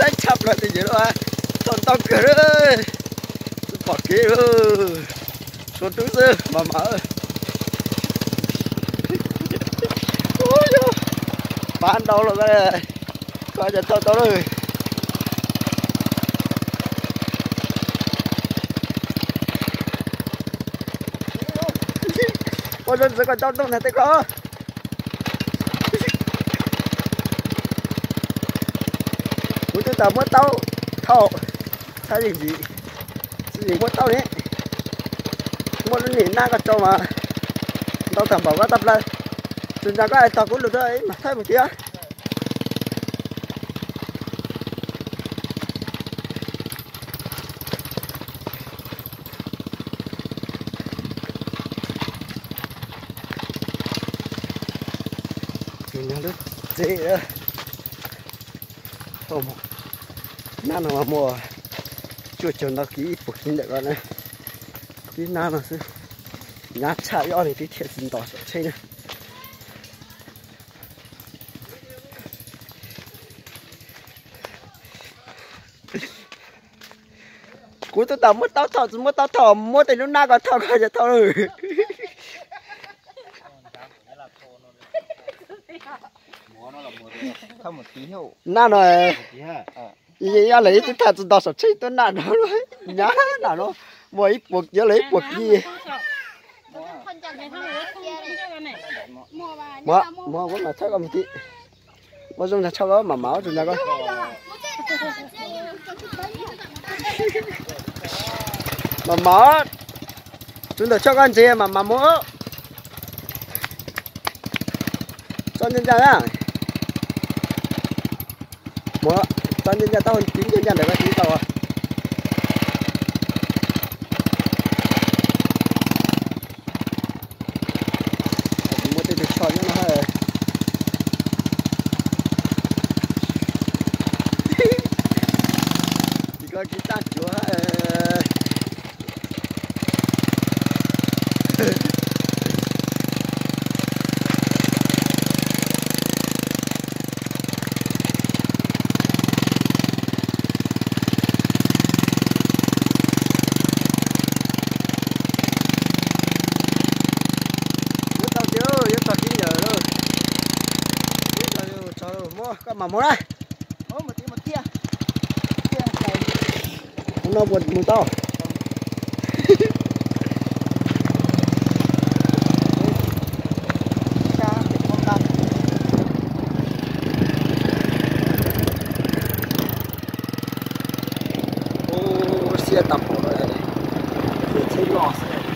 Teb tshaj plaws tus yawg lawm, txog ntau kawg lawm, tsis pom kev lawm, tshuav dub xwb mas mas. Pab ntau los koj, koj cas tau tau lawm. Ua zoo ntxiv koj coj ntuj ntag tej koj. Kuv twb tau muab taub thauj, txhaj yeej yim, tsis yeej muab taub ne. Muab lub niag nab koj rau mas ntau tag npaum koj tau plaws. Tus ntawd koj hais tog kuv lus rau ib mam thaij mus thiab. Lub tsev, nab no mas muaj cuaj caum ntau kis ib puas kis ntawm ko na. Tib nab no xwb, nyab tshaj ib ob niag tib thiaj tsis ntos saum tsheb na. Kuv twb tau muab taub thauj, tsis muab taub thauj, muab tej lub nab ko thauj ko ces thauj lawm. Nab no, yog lawv ib tug tham tsis nto saum tsheb tuaj nab no, nyab nab no, muaj ib puas kis lawm ib puas kis. Muab, muab, muab mas txhawb koj mus tim. Muab zoo nrog tshaj koj mam mam tus ntawd koj. Mam mam, tus ntawm tshaj koj ntse mam mam mus. Txhob ncaj ncaj na. Mus, txhob ncaj ncaj, tau tib ncaj ncaj ntawd koj tib tau. Muaj tej tus tsho nyob no. Ces koj kis taj cuav. Yuav txog kiag, yuav txog kiag yawm lawm. Yuav txog, txog lawm, muab koj mam mus na. Mus no puas mus tau? Ub, siab tag npaum lawm, tsheb loj xwb.